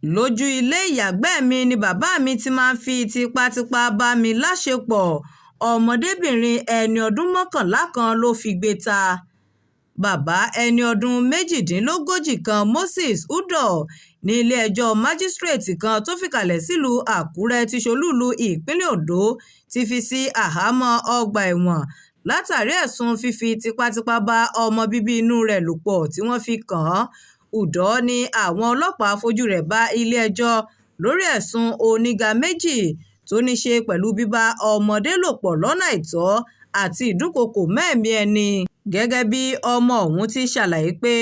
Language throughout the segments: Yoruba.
Lójú ilé ìyàgbẹ́ mi ni bàbá mi ti máa ń fi tipátipá bá mi láṣepọ̀, ọmọdébìnrin ẹni ọdún 11 kan ló figbe ta. Bàbá ẹni ọdún 38 kan, Moses Udoh, ní ilé-ẹjọ́ májísíréètì kan tó fìkàlẹ̀ sílùú Àkúrẹ́ tí í ṣolúùlú ìpínlẹ̀ Ondo ti fi sí àhámọ́ ọgbà ẹ̀wọ̀n látàrí ẹ̀sùn fífi tipátipá bá ọmọ bíbí inú rẹ̀ lò pọ̀ tí wọ́n fi kàn án. Udoh ní àwọn ọlọ́pàá fojú rẹ̀ bá ilé-ẹjọ́ lórí ẹ̀sùn oníga méjì tó ní í ṣe pẹ̀lú bíbá ọmọdé lò pọ̀ lọ́nà àìtọ́ àti ìdúnkookò mẹ́mìí ẹni. Gẹ́gẹ́ bí ọmọ ọ̀hún ti ṣàlàyé pé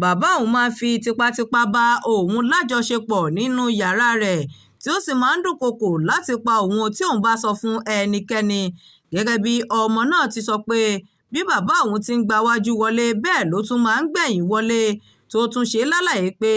bàbá òun máa ń fi tipátipá bá òun lájọṣepọ̀ nínú yàrá rẹ̀, tí ó sì máa ń dúnkookò láti pa òun tí òun bá sọ fún ẹnikẹ́ni. Gẹ́gẹ́ bí ọmọ náà ti sọ pé bí bàbá òun ti ń gbáwájú wọlé, bẹ́ẹ̀ ló tún máa ń gbẹ̀yìn wọlé, tó tún ṣe lálàyé pé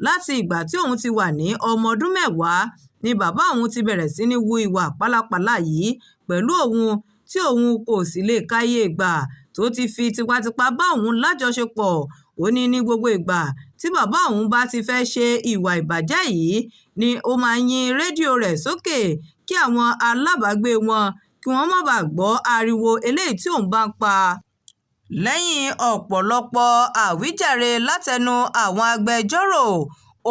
láti ìgbà tí òun ti wà ní ọmọ ọdún 10 ni bàbá òun ti bẹ̀rẹ̀ sí ní hu ìwà pálapàla yìí pẹ̀lú òun, tí òun kò sì lè ka iye ìgbà tó ti fi tipátipá bá òun lájọṣepọ̀. Ó ní ní gbogbo ìgbà tí bàbá òun bá ti fẹ́ ṣe ìwà ìbàjẹ́ yìí ni ó máa ń yín rédíò rẹ̀ sókè kí àwọn alábàágbé wọn kí wọ́n má bàa gbọ́ ariwo eléyìí tí òun bá ń pa. Lẹ́yìn ọ̀pọ̀lọpọ̀ àwíjàre látẹnu àwọn agbẹjọ́rò,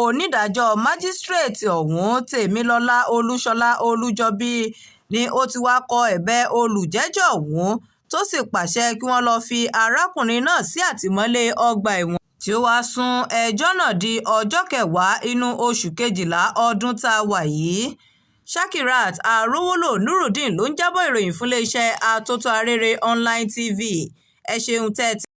onídàájọ́ májísíréètì ọ̀hún, Tèmilọ́lá Olúṣọlá Olùjọ́bí, ni ó ti wáá kọ ẹ̀bẹ̀ olùjẹ́jọ́ ọ̀hún, tó sì pàṣẹ kí wọ́n lọ́ọ́ fi arákùnrin náà sí àtìmọ́lé ọgbà ẹ̀wọ̀n, tí ó wáá sún ẹjọ́ náà di ọjọ́ kẹwàá inú oṣù kejìlá ọdún tá a wà yìí. Shakirat Arówólò Nurudeen ló ń jábọ̀ ìròyìn fún iléeṣẹ́ Atótó Arére Online TV. Ẹ ṣeun tẹ́ ẹ.